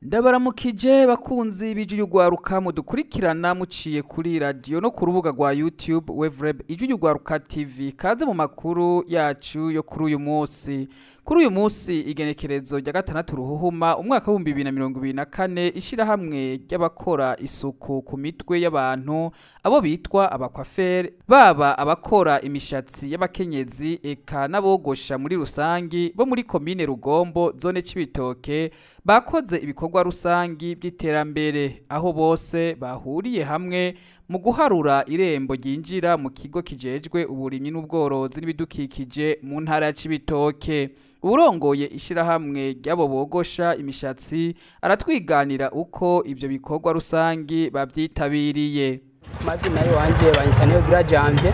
Ndabaramukije bakunzi b'Ijwi ry'Urwaruka mudukurikirana muciye kuri radio no ku rubuga rwa YouTube Wevreb Ijwi ry'Urwaruka TV. Kaze mu makuru yacu yo kuri uyu munsi. Kuri uyu munsi igenekerezo rya 6 Ruhuhuma umwaka wa 2024, ishirahamwe ry'abakora isuku ku mitwe y'abantu, abo bitwa abakwafere, baba abakora imishatsi y'abakenyezi eka n'abogosha muri rusangi bo muri komine Rugombo, zone Cibitoke, bakoze ibikorwa rusangi by'iterambere, aho bose bahuriye hamwe mu guharura irembo ryinjira mu kigo kijejwe uburimyi n'ubworozi n'ibidukikije mu ntara ya Cibitoke. Urongoye ishirahamwe ry'abo bogosha imishatsi aratwiganira uko ivyo bikorwa rusangi bavyitabiriye. Amazina y'iwanje banyita Niyogira Janvier,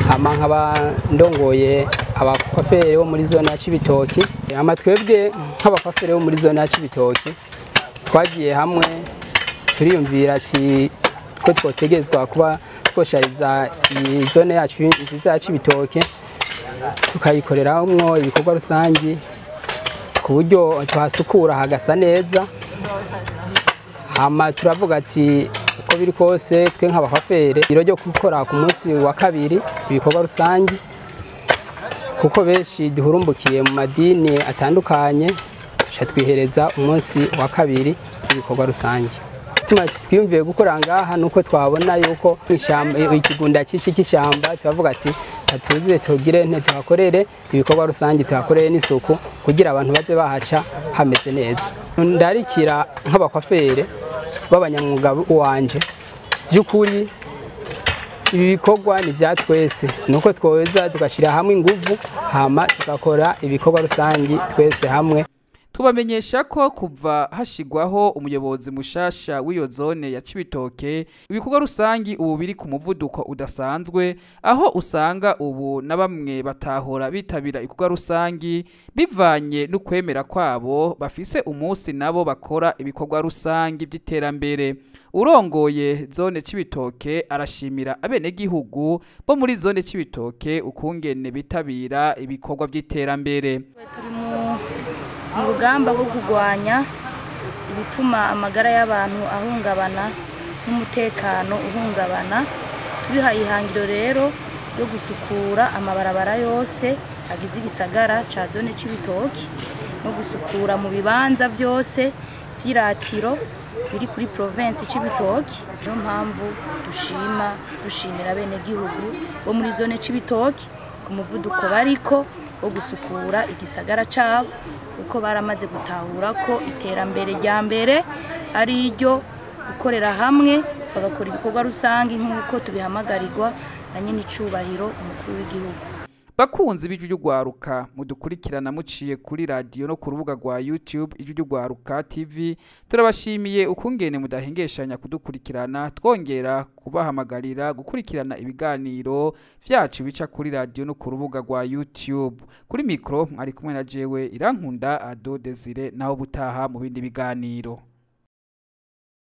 hama nkaba ndongoye abakwafere bo muri zone ya Cibitoki. Hama twebwe nk'abakwafere bo muri zone ya Cibitoki twagiye hamwe turiyumvira ati ko twotegezwa kuba twoshariza iyi zone yacu nziza ya Cibitoke, tukayikoreramwo ibikorwa rusangi ku buryo tuhasukura hagasa neza. Hama turavuga ati uko biri kose twe nk'abakwafere iro ryo gukora ku munsi wa kabiri ibikorwa rusangi, kuko benshi duhurumbukiye mu madini atandukanye, tuca twihereza umunsi wa kabiri ibikorwa rusangi. Twiyumviye gukora ngaha nuko twabona yuko ikigunda cyinshi cy'ishyamba, turavuga ati atuze tugire nte tuhakorere ibikorwa rusangi, tuhakorere n'isuku kugira abantu baze bahaca hameze neza. Ndarikira nk'abakwafere b'abanyamwuga wanje, by'ukuri ibi bikorwa ni bya twese, nuko twoza tugashyira hamwe inguvu hama tugakora ibikorwa rusangi twese hamwe. Tubamenyesha ko kuva hashigwaho umuyobozi mushasha w'iyo zone ya Cibitoke, ibikorwa rusangi ubu biri ku muvuduko udasanzwe, aho usanga ubu na bamwe batahora bitabira ibikorwa rusangi bivanye n'ukwemera kwabo bafise umunsi nabo bakora ibikorwa rusangi by'iterambere. Urongoye zone Cibitoke arashimira abenegihugu bo muri zone Cibitoke ukungene bitabira ibikorwa by'iterambere. Turi mu rugamba rwo kurwanya ibituma amagara y'abantu ahungabana n'umutekano uhungabana. Tubihaye ihangiro rero ryo gusukura amabarabara yose agize igisagara ca zone Cibitoke no gusukura mu bibanza vyose vy'iratiro biri kuri province Cibitoke. Niyo mpamvu dushima dushimira abenegihugu bo muri zone Cibitoke ku muvuduko bariko wo gusukura igisagara cabo, kuko baramaze gutahura ko iterambere rya mbere ari iryo gukorera hamwe bagakora ibikorwa rusangi nk'uko tubihamagarirwa na nyene icubahiro umukuru w'igihugu. Bakunzi b'Ijwi ry'Urwaruka mudukurikirana muciye kuri radio no ku rubuga rwa YouTube Ijwi ry'Urwaruka TV, turabashimiye ukungene mudahengeshanya kudukurikirana, twongera kubahamagarira gukurikirana ibiganiro vyacu bica kuri radio no ku rubuga rwa YouTube. Kuri mikro mwari kumwe na jewe Irankunda Ado Desire, naho butaha mu bindi biganiro.